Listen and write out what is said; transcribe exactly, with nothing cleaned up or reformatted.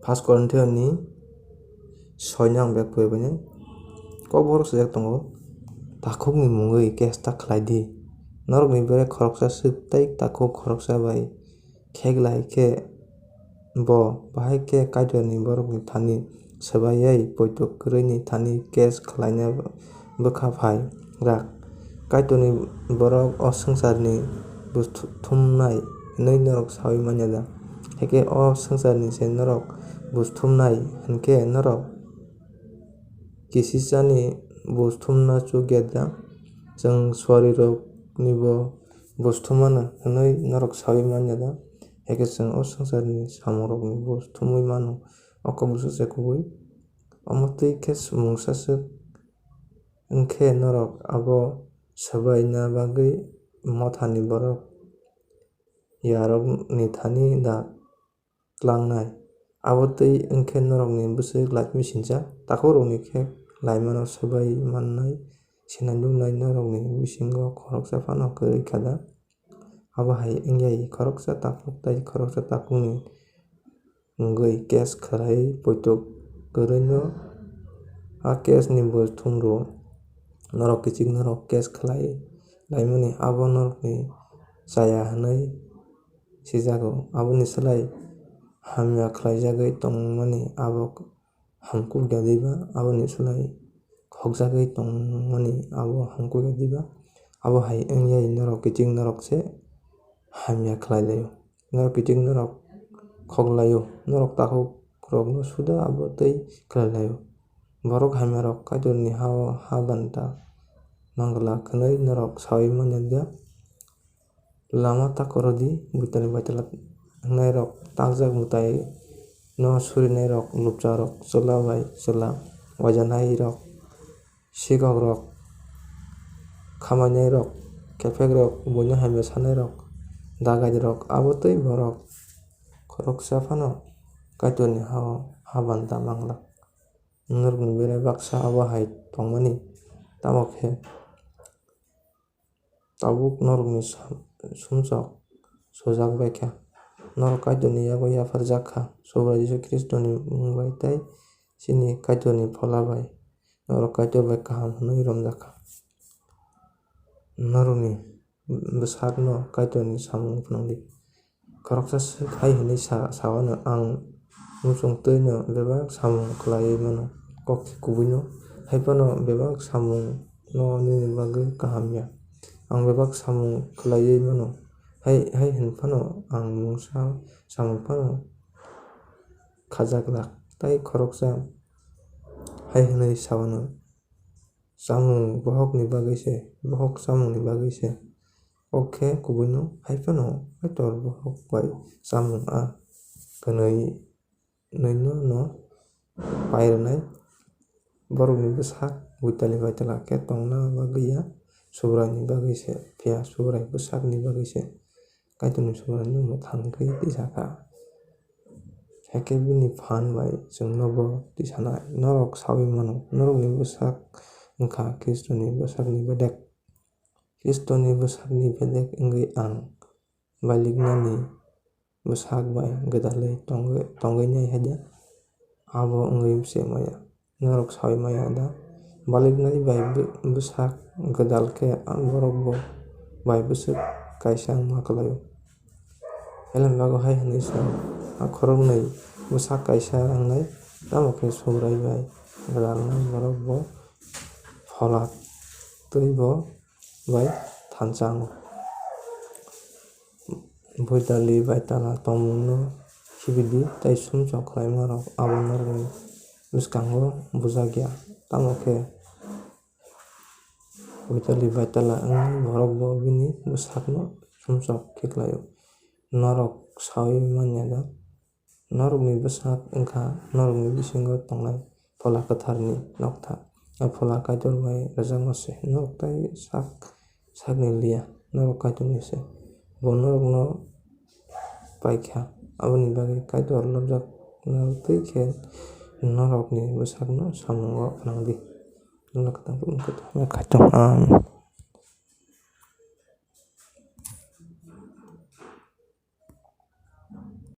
First Corinthians ni soi no ang beg pori bai nai. Kokborok swijak tongo, takhukni mungwi kesta khlai di. Norokni bere khoroksa swk tei takhuk khoroksa bai kheklai khe bo bahai khe Kaitorni borokni thani swbaiwi poito kwrwini thani kes khlaina bwkha phai rak. Kaitorni borok o swngcharni buj thu-, thumnai hwnwi norok saui manya da? Hakhe o swngcharni se norok buj thumnai hwnkhe norok kisisani buj thumna chuk ya da? Chwng suariroknibo buj thumano hwnwi norok saui manya da? Hakhe chwng o swngcharni samungrokni buj thumwi mano, o kok bwswk se kubui. Omo twi khe mungsa swk wng khe norok abo swbaina bagwi mothani borok yarokni thani da tlangnai? Abo twi wng khe norokni bwswk laimai sincha takhukrokni khe laimano swbai mannai sinai nuknai norokni bisingo khoroksa phano kwrwi kha da? Abo hai wngya, khoroksa takhuk tei khoroksa takhukni wngwi kes khlaiwi poito kwrwino a kesni buj thum rwo. Norok kichik norok kes khlai laimani abo norokni chaya hwnwi sijago. Aboni slai hamya khlaijagwi tongmani abo hamkuk ya diba? Aboni slai khokjagwi tongmani abo hamkuk ya diba? Abo hai wngya norok kichik norok se hamya khlai laio. Norok kichik norok khok laio, norok takhukrokno suda abo tei khlai laio. Borok hamyarok Kaitorni ha-o ha banta manglak hwnwi norok saui manya da? Lama ta koro di, buitali baitala wngnairok takjak mwtaino surinairok, lupcharok, chwla bai chwla, uaijanairok, sikokrok, khamainairok, kephekrok, buino hamya sanairok, dagairok, abo tei borok khoroksa phano Kaitorni ha-o ha banta manglak. Norokni bere baksa abo hai tongmani, tamo khe tabuk norokni sam-, sumsok sujak bai kha. Norok Kaitorni yago yapharjak kha, Subrai Jisu Khristoni mung bai tei chini Kaitorni Phola bai. Norok Kaitor bai kaham hwnwi romjak kha. Norokni bwsakno Kaitorni samung phwnang di. Khoroksa swk hai hwnwi sa-, sa-, sa-, ano, "Ang muchung twi'-no bebak samung khlaiwi mano, kok khe kubuino hai phano bebak samungno nini bagwi kaham ya. Ang bebak samung khlaiwi mano, hai, hai hwn phano ang mungsa samung phano khajak lak." Tai khoroksa hai hwnwi sa-, ano, "Chamung bohokni bagwi se, bohok chamungni bagwi se. Kok khe kubuino hai phano Kaitor bohok bai chamung a kwnwi, nwi'-no no pai rwnai. Borokni bwsak buitali baitala khe tongna bagwi ya, Subraini bagwi se, phiya Subrai bwsakni bagwi se." Kaitorni Subraino mwthangwi tisa kha. Hakhe bini phan bai chwngnobo tisanai. Norok saui mano, norokni bwsak wngkha Khristoni bwsakni bedek. Khristoni bwsakni bedek wngwi ang bailiknani bwsak bai gwdalwi tongwi, tongwi nai hai da? Abo wngwi se maya. Norok saui maya da? Baliknai bai bw-, bwsak gwdal khe ang borok bo bai bwswk kaisa wngma kwlaio. Elem bago hai hwnwi sa-o, a khoroknwi bwsak kaisa wngnai, tamo khe Subrai bai gwdalnai borok bo phola twi bo bai thansa wngo. Buitali baitala tongmungno khibi di, tei sumsok khlaimarok abo norokni bwskango bujak ya. Tamo khe buitali baitala wngwi borok bo bini bwsakno sumsok khe khlaio. Norok saui man ya da? Norokni bwsak wngkha norokni bisingo tongnai Phola Kwtharni noktha. A Phola Kaitor bai rwjakma se. Norok tai sak sakni liya, norok Kaitorni se. Bo norokno pai kha, aboni bagwi Kaitor lobjakna twi khe norokni bwsakno samungo phnang di. Norok Kaitor, Kaitor, Kaitor, Amen.